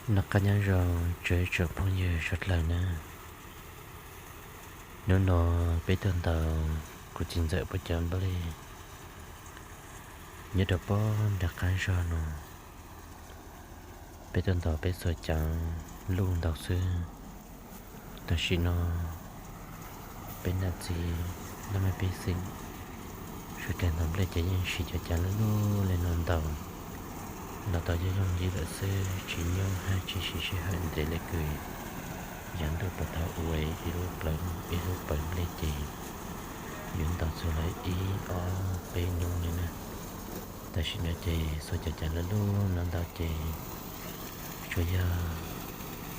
Noj qab nyob zoo tsoom phooj ywg sawv dlawg na. Hnub no peb tuaj ntaus kuv txiv ntxawm pab cov nplej nyob rau pob nram qab zog no. Peb tuaj ntaus peb txhua cov luj ntaus xwb. Tam sim no peb nam txiv laj mej pej xeem sawv daws ntaus nplej ces yeej siv cov cav luj luj li no ntaus los tau yooj yooj yim lawm xwb, tsis nyuaj hab tsis siv sij hawm ntev li kws yav ntuj puag thaum ub ib lub plawv, ib lub plawv nplej ces yuav ntaus txug lawm ib ob peb hnub li na. Tam sim no ces txhua cov cav luj luj no ntaus ces tsuas yog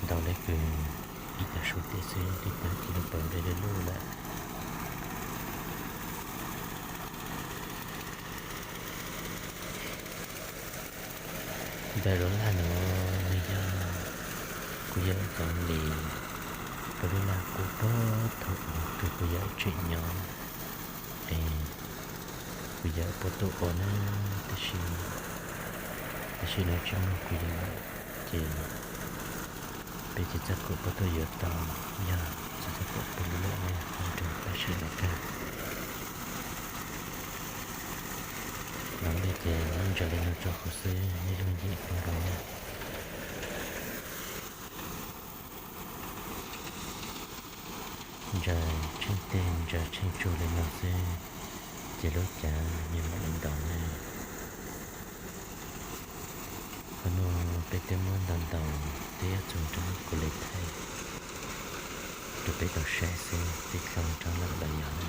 ntaus li kws ib tag su tiam xwb twb tag ib lub plawv nplej luj luj lawm. Ntawm lub laj no nws yog kuv yawm Txoov Lis, kuv lub laj kub puag thaum ub kws kuv yawm tseem nyob es kuv yawm puab tuaj ua na. Tab sis, tab sis no tsis muaj kuv yawm lawm ces peb tsis txawj kom puab tuaj yuav tau, yog tsis txawj kom puab yuav lawm ne, nrog tam sim no kawg. Los nplej ces nyob ntsaws li no rau hauv xwb, yooj yooj yim kawg nkaus na. Ntsaws tsheej teg ntsaws tsheej tsuag li no xwb ces lub cav nws mam li ntaus na. Qhov no peb twb muab ntaus ntaus twb yuav txog nrab kuv li thaij rau peb tau saib xwb, twb dlhau nrab lawm los yog na.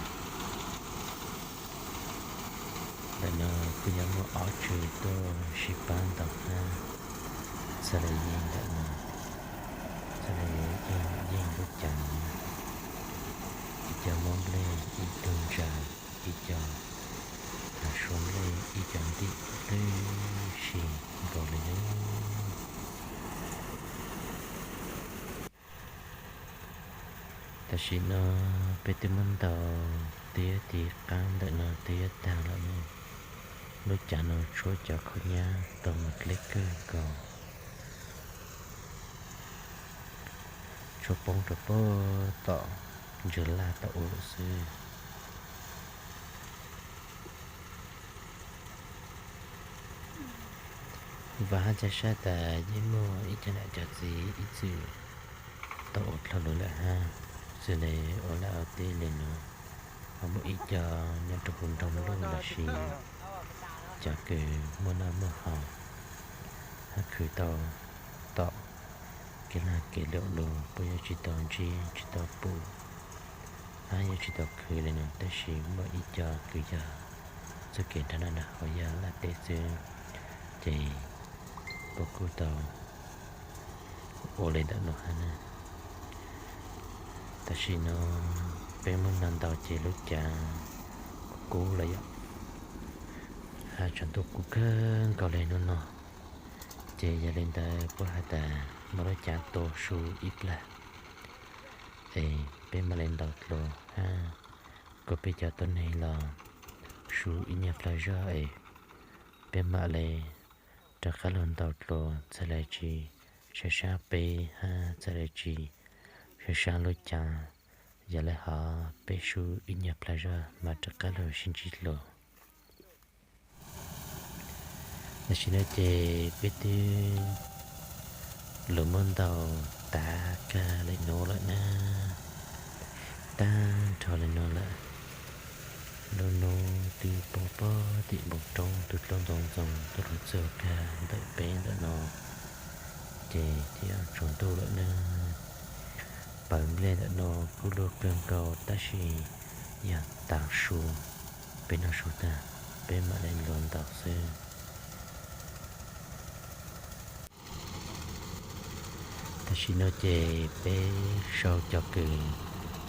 Ntawm no kuj yuav muaj ob tswv tuaj sib pab ntaus hab txhaj le yeej ntawm no, txhaj le yeej lub cav no na. Ib co muab nplej, ib tug ntsaws, ib co hav sua nplej, ib co ntim lwj si nkaus li na. Tam sim no peb twb muab ntaus twb yuav tiv qab ntawm no twb yuav tag lawm ne. Lub cav no tshuav cov khaub nyab tau mus dleb kawg nkaus, tshuav poob rau puag tom ntsws laj tom ub lawm xwb. Vam hab cia siab tas yeej muaj ib co nam cov txiv ib txwm tau ua dlhau lawm hab, xws le ua laj ua teb li no, ho muaj ib co nyob rau hauv nroog Luj los sis cov kws muaj noj muaj haus hab khwv tau tom kev lag kev luam lug puab yuav tsis tau ntsib tsis tau pum hab yuav tsis tau khwv li no, tab sis muaj ib co kws yog txuj kev nrag noj nrag haus yog laj teb xwb, ces puab kuj tau ua li ntawm no hab na. Tam sim no peb muab ntaus ntaus ces lub cav kub lawm yom, hab tshav ntuj kub kawg nkaus li hnub no, ces yog li ntawd puab has tas muab lub cav tua su ib plag es peb mam li ntaus dlua hab kom peb cov tuab neeg los su ib nyuag plawg zog es peb mam li rov qab los ntaus dlua txhaj le tsis sab sab peb hab txhaj le tsis sab sab lub cav. Yog li hov peb su ib nyuag plawg zog mas rov qab los sib ntsib dlua. Tam sim no ces peb twb los muab ntaus tas kag li no lawm na, tag nrho li no lawm. Lub hnub twb poob pob tim npoo roob, tus dlaub ntxoov ntxoo tuaj rau txog kag ntawm peb ntawm no, ces thiaj tsaus ntuj lawm na. Plawv nplej ntawm no kuj luj kawg nkaus tab sis yog tav su, peb noj su tag peb mam li los ntaus xwb. Tam sim no ces peb sau cov kws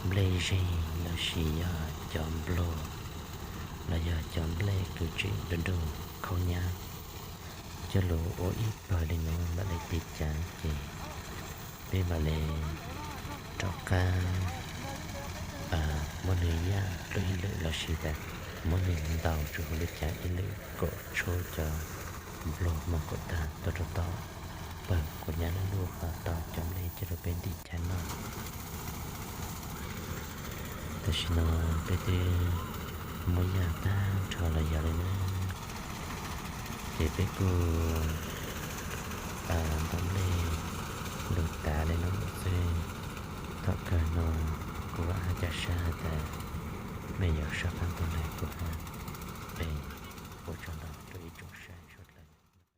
nplej zeeg los sis yog cov nplog los yog cov nplej kws tseem nrug nrug khaub nyab coj lug ua ib pawg li no mam li tiv cav ces peb mam li rov qab muab nws yaj dua ib lwm los sis tas muab nws ntaus rau hauv lub cav ib lwm kom tshuab cov nplog moog kom tag tuaj rau tom Kuv nyab lub luj ho tau cov nplej coj rau peb ntim caj noj. Tam sim no peb twb muab yaj tag nrho los yog li na, ces peb kuj ntaus nplej lug tav li no xwb. Thaum kawg no kuv vam hab ca sab has tas mej yuav sab qab ntuj nrag kuv hab. Es ua tsaug ntau.